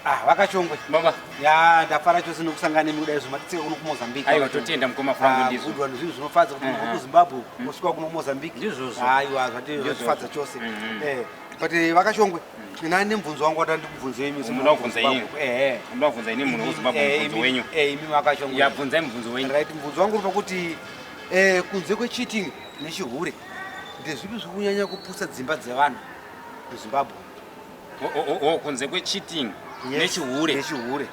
Ah, vakachongwe. Baba. Ya, ndafara chose nokusangana nemi kudai zvo matitsika kuno kuMozambique. Aiwa totenda mukoma Frank Ah, ndizvo. good one, zvinhu zvinofadza kuti Mhm. uh kuZimbabwe wosvika kuno kuMozambique. Ndizvozvo. Aiwa, zvati Ndizvozvo. zvatifadza chose. Mhm. Eh, but vakachongwe, mina nemubvunzo wangu wada ndikubvunzei imi Munoda kubvunza Zimbabwe. inini? Eh. Munoda kubvunza ini munhu weZimbabwe Eh, mubvunzo wenyu. Eh, imi makachongwe. Ya bvunzai mubvunzo wenyu. Right, mubvunzo wangu uri pakuti eh kunze kwecheating nechihure ndezvipi zviri kunyanya kuputsa dzimba dzevanhu muZimbabwe? O kunze kwecheating Yes, nechihure. Nechihure.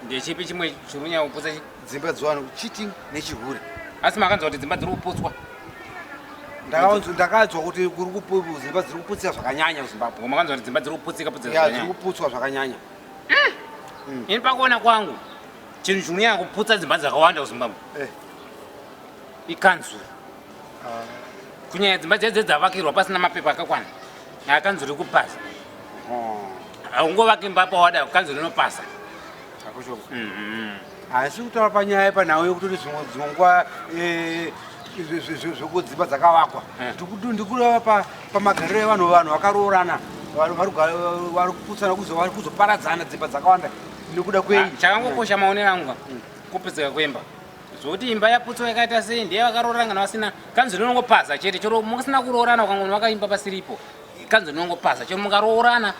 Ndechipi chimwe chiri kunyanya kuputsa dzimba dzevanhu cheating nechihure. Asi makanzwa kuti dzimba dziri kuputswa? Ndakanzwa kuti kuri dzimba dziri kuputsika zvakanyanya kuZimbabwe. Makanzwa kuti dzimba dziri kuputsika putsika Ya, dziri zvakanyanya. kuputswa zvakanyanya. Ini pakuona kwangu chinhu chinonyanya kuputsa dzimba dzakawanda kuZimbabwe ikanzuru. Kunyanya dzimba dzedze dzavakirwa pasina mapepa akakwana. Akanzuru kupasa. Haungovaki imba pawada kanzuru inopasa. Akushoko. Asi kutaura panyaya panhau yekutoti dzimwe dzimwe nguva zvekudzimba dzakavakwa. Ndikureva pamagariro evanhu vanhu vakaroorana vanhu vari kuputsana kuzo vari kuzoparadzana dzimba dzakawanda nekuda kwei? Chakangokosha maonero angu kuputsika kwemba. Zvokuti imba yaputswa yakaita sei ndiye vakaroorana kana vasina kanzuru inongopaza chete chero musina kuroorana ukangonwa wakaimba pasiripo kanzuru inongopaza chero mukaroorana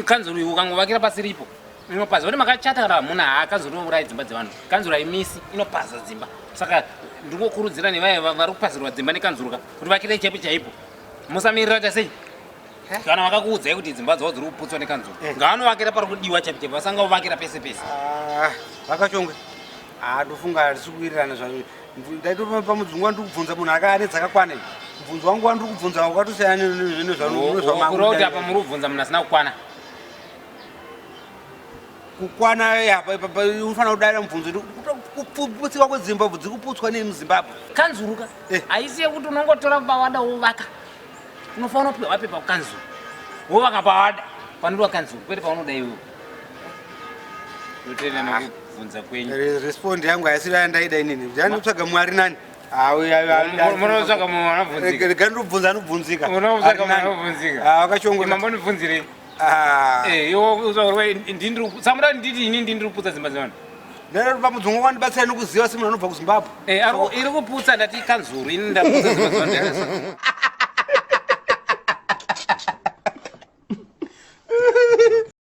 kanzuru ukangovakira pasiripo inopaza kuti makachata kana hamuna haa kanzuru inouraya dzimba dzevanhu kanzuru haimisi inopaza dzimba saka ndingokurudzira nevaya vari kupazirwa dzimba nekanzuru ka kuti vakirei chaipo chaipo musamirira ta sei kana vakakuudzai kuti dzimba dzavo dziri kuputswa nekanzuru ngavanovakira pari kudiwa chaipo chaipo vasangovakira pese pese. Ah, vakachongwe ah, ndofunga hatisi kuwirirana zvayo. Ndaitopa pamudzungu wandiri kubvunza munhu ane dzakakwana iyi. Mubvunzo wangu wandiri kubvunza wakatosiyana Kureva kuti apa muri kubvunza munhu asina kukwana. Kukwana apa unofanira kudaira mubvunzo kuputsika kwedzimba dziri kuputswa nei muZimbabwe. Kanzuru ka haisi yekuti unongotora pawada wovaka. Unofanira kupiwa mapepa kukanzuru wovaka pawada panodiwa kanzuru kwete paunoda iwewe. Ndotenda nekubvunza kwenyu. Respond yangu haisi yandaida inini. Ndanotsvaga Mwari nani? Munotsvaga munhu anobvunzika. Rega ndobvunza anobvunzika. Munotsvaga munhu anobvunzika. Ah, vakachongwe. Mambonibvunzirei? Eh, iwe usaurwe ndini samuda nditi ini ndini ndiri kuputsa dzimba dzevanhu. Ndari pamudzungu wandibatsira nekuziva semunhu anobva kuZimbabwe. Eh, iri kuputsa ndati kanzuru ini ndaputsa dzimba dzevanhu.